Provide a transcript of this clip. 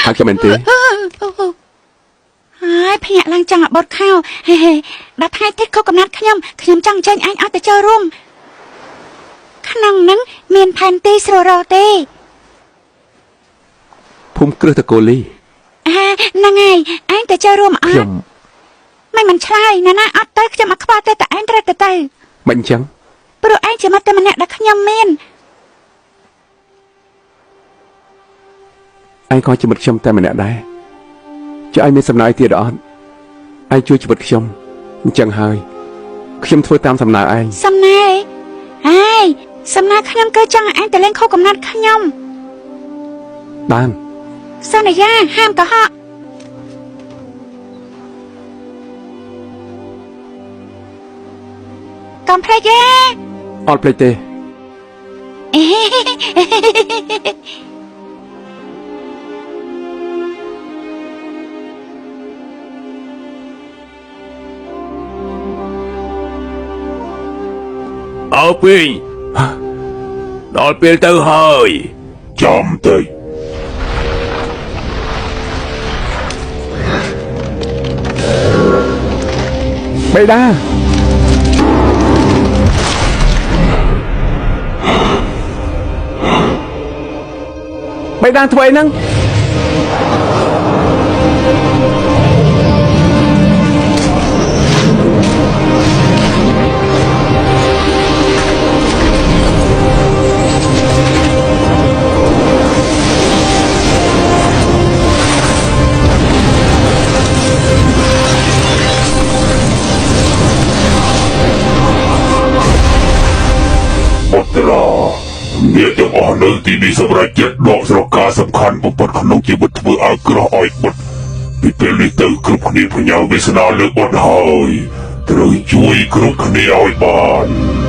ហៅខ្ញុំមែនទេ ហើយភ្ញាក់ឡើងចង់ឲ្យបត់ខោហេហេដល់ថ្ងៃទៀតខុសកំណត់ខ្ញុំខ្ញុំចង់ចេញឯងឲ្យទៅចូលរួមក្នុងហ្នឹងមានផែនទីស្រួលរកទេ ភូមិគ្រឹះតកូលី អាហ្នឹងហើយឯងទៅចូលរួមអ ខ្ញុំ ត់មិនឆ្លើយណាណាអត់ទៅខ្ញុំអត់ខ្វល់ទេតែឯងត្រូវទៅទៅ មិនអញ្ចឹង ព្រោះឯងជាមិត្តតែម្នាក់ដែលខ្ញុំមាន ឯងក៏ជាមិត្តខ្ញុំតែម្នាក់ដែរចុះឯងមានសំណើអីទៀតអត់ឯងជួយជីវិតខ្ញុំអញ្ចឹងហើយខ្ញុំធ្វើតាមសំណើឯង សំណើហើយសំណើខ្ញុំគឺចង់ឲ្យឯងទៅលេងខុសកំណត់ខ្ញុំ បាន សន្យាហាមកុហកកុំភ្លេចទេ អត់ភ្លេចទេ អើពេញដល់ពេលទៅហើយ ចាំតិច បេដាបេដាធ្វើអីហ្នឹង បុត្រាអ្នកទាំងអស់នៅទីនេះសម្រាប់ចិត្តដកស្រកាសំខាន់បំផុតក្នុងជីវិតធ្វើឲ្យក្រោះឲ្យបុតពីពេលនេះទៅគ្រប់គ្នាផ្ញើវាសនាលើបុតហើយត្រូវជួយគ្រប់គ្នាឲ្យបាន